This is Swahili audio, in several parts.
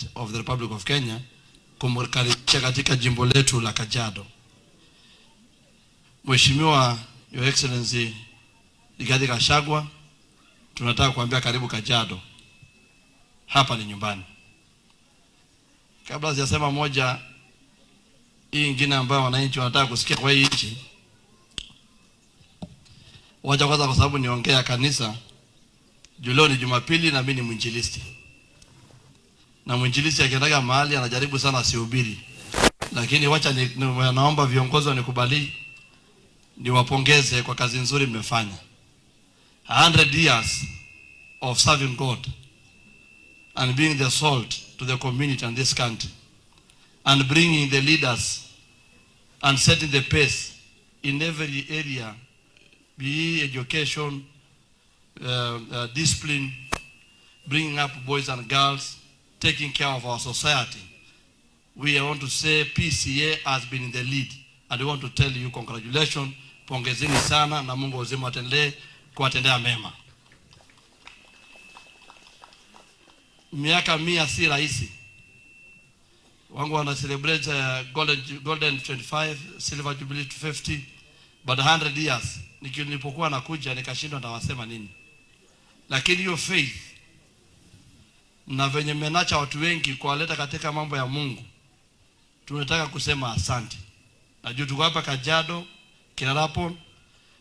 President of the Republic of Kenya kumkaribisha katika jimbo letu la Kajiado. Mheshimiwa Your Excellency Rigathi Gachagua, tunataka kuambia karibu Kajiado. Hapa ni nyumbani. Kabla sijasema moja hii ingine ambayo wananchi wanataka kusikia kwa hii nchi, wacha kwanza, kwa sababu niongea kanisa juu leo ni Jumapili na mimi ni mwinjilisti, na mwinjilisti akiendaga mahali anajaribu sana asihubiri, lakini wacha naomba viongozi wanikubali niwapongeze kwa kazi nzuri mmefanya. 100 years of serving God and being the salt to the community and this country and bringing the leaders and setting the pace in every area, be it education, discipline, bringing up boys and girls, taking care of our society. We want to say PCEA has been in the lead and we want to tell you congratulations, pongezeni sana na Mungu uzima atendee kuwatendea mema. Miaka 100 si rahisi. Wangu wana celebrate golden 25, silver jubilee 50, but 100 years. Nilipokuwa nakuja nikashindwa nitawasema nini. Lakini hiyo faith na venye mmenacha watu wengi kuwaleta katika mambo ya Mungu, tunataka kusema asante. Na juu tuko hapa Kajiado, Kerarapon,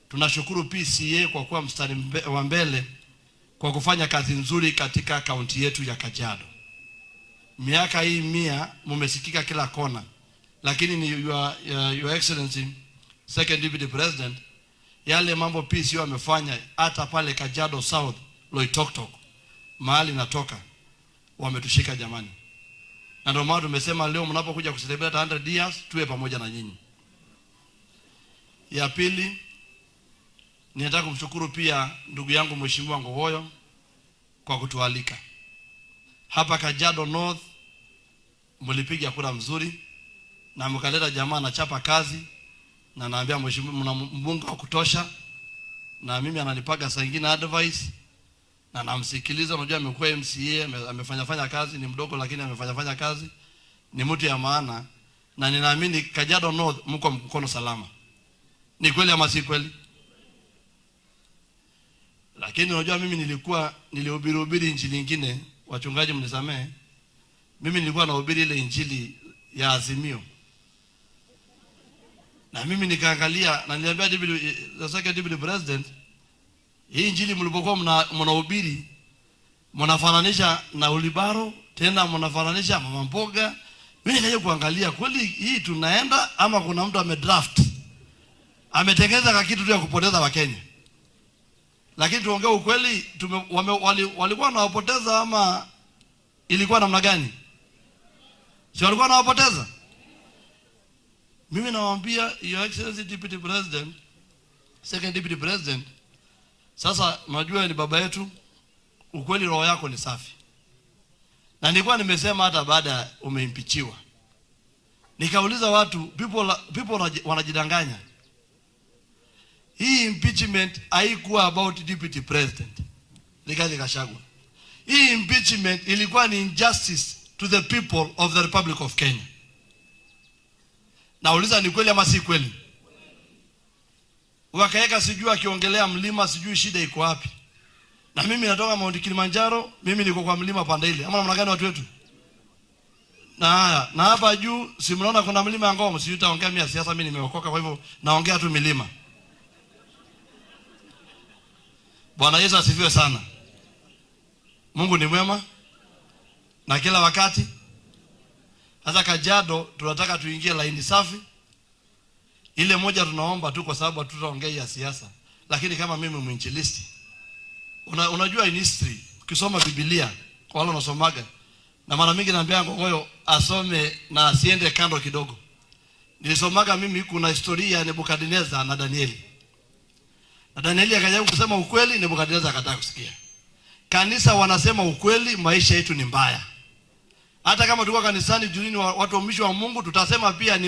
tunashukuru PCEA kwa kuwa mstari wa mbele kwa kufanya kazi nzuri katika kaunti yetu ya Kajiado. Miaka hii 100 mumesikika kila kona, lakini ni your Excellency Second Deputy President, yale mambo PCEA wamefanya hata pale Kajiado South, Loitoktok, mahali natoka, wametushika jamani. Na ndio maana tumesema leo mnapokuja kucelebrate 100 years tuwe pamoja na nyinyi. Ya pili, ninataka kumshukuru pia ndugu yangu Mheshimiwa Ngogoyo kwa kutualika hapa Kajiado North. Mlipiga kura mzuri na mkaleta jamaa na chapa kazi, na naambia mheshimiwa, mna mbunge wa kutosha, na mimi ananipaga saa nyingine advice na namsikiliza. Unajua amekuwa MCA, amefanya fanya kazi, ni mdogo lakini amefanya fanya kazi, ni mtu ya maana, na ninaamini Kajiado North mko mkono salama. Ni kweli ama si kweli? Lakini unajua mimi nilikuwa nilihubiri hubiri injili nyingine, wachungaji mnisamee. Mimi nilikuwa nahubiri ile injili ya Azimio. Na mimi nikaangalia na niliambia the second deputy president, hii injili mlipokuwa mnahubiri mnafananisha na wheelbarrow, tena mnafananisha mama mboga. Mimi nikaja kuangalia kweli hii tunaenda ama kuna mtu amedraft, ametengeneza kitu tu ya kupoteza Wakenya. Lakini tuongee ukweli, walikuwa wanawapoteza ama ilikuwa namna gani? Si walikuwa wanawapoteza? Mimi nawaambia Your Excellency Deputy President, Second Deputy President, sasa najua ni baba yetu, ukweli roho yako ni safi. Na nilikuwa nimesema hata baada umeimpeachiwa. Nikauliza watu, people wanajidanganya. Hii impeachment haikuwa about Deputy President Rigathi Gachagua. Hii impeachment ilikuwa ni injustice to the people of the Republic of Kenya. Nauliza, ni kweli ama si kweli? Wakaweka sijui akiongelea mlima, sijui shida iko wapi. Na mimi natoka Mount Kilimanjaro, mimi niko kwa mlima pande ile. Ama namna gani watu wetu? Na haya, na hapa juu si mnaona kuna mlima ya Ngong, sijui taongea mimi siasa, mimi nimeokoka, kwa hivyo naongea tu milima. Bwana Yesu asifiwe sana. Mungu ni mwema na kila wakati. Sasa Kajiado tunataka tuingie laini safi. Ile moja tunaomba tu kwa sababu hatutaongea ya siasa. Lakini kama mimi mwinjilisti, unajua in history ukisoma Biblia kwa wale wanasomaga, na mara mingi naambia Ngogoyo asome na asiende kando kidogo. Nilisomaga mimi kuna historia ya Nebukadneza na Danieli. Na Danieli akajaribu kusema ukweli, Nebukadneza akataka kusikia. Kanisa wanasema ukweli, maisha yetu ni mbaya. Hata kama tuko kanisani julini watumishi wa Mungu tutasema pia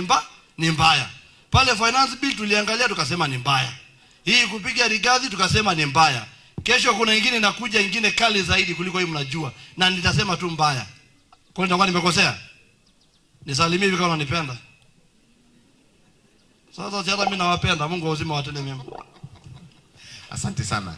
ni mbaya. Pale finance bill tuliangalia tukasema ni mbaya. Hii kupiga Rigathi tukasema ni mbaya. Kesho kuna ingine inakuja ingine kali zaidi kuliko hii mnajua. Na nitasema tu mbaya. Kwa nini nitakuwa nimekosea? Nisalimie hivi kama unanipenda. Sasa si hata mimi nawapenda. Mungu wa uzima watende mema. Asante sana.